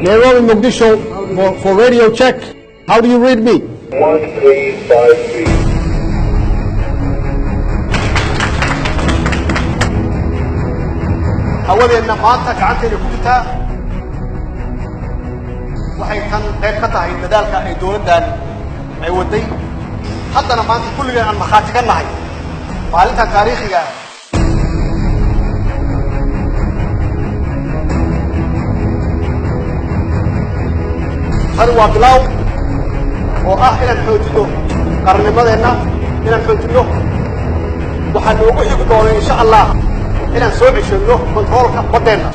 Nairobi, Mogadishu for radio check. How do you read me? 1 3 5 3. Hawadeenna maanta gacanteena ku jirtaa. Waxay tan qayb ka tahay dadaalka ay dowladdan ay waday, haddana maanta kulligeen aan markhaati ka nahay maalintan taariikhiga ah. Tani waa bilaaw oo ah inaan xoojino qarannimadeenna, inaan xoojinno. Waxaa noogu xigi doona, insha Allah, inaan soo ceshanno kontaroolka baddeenna.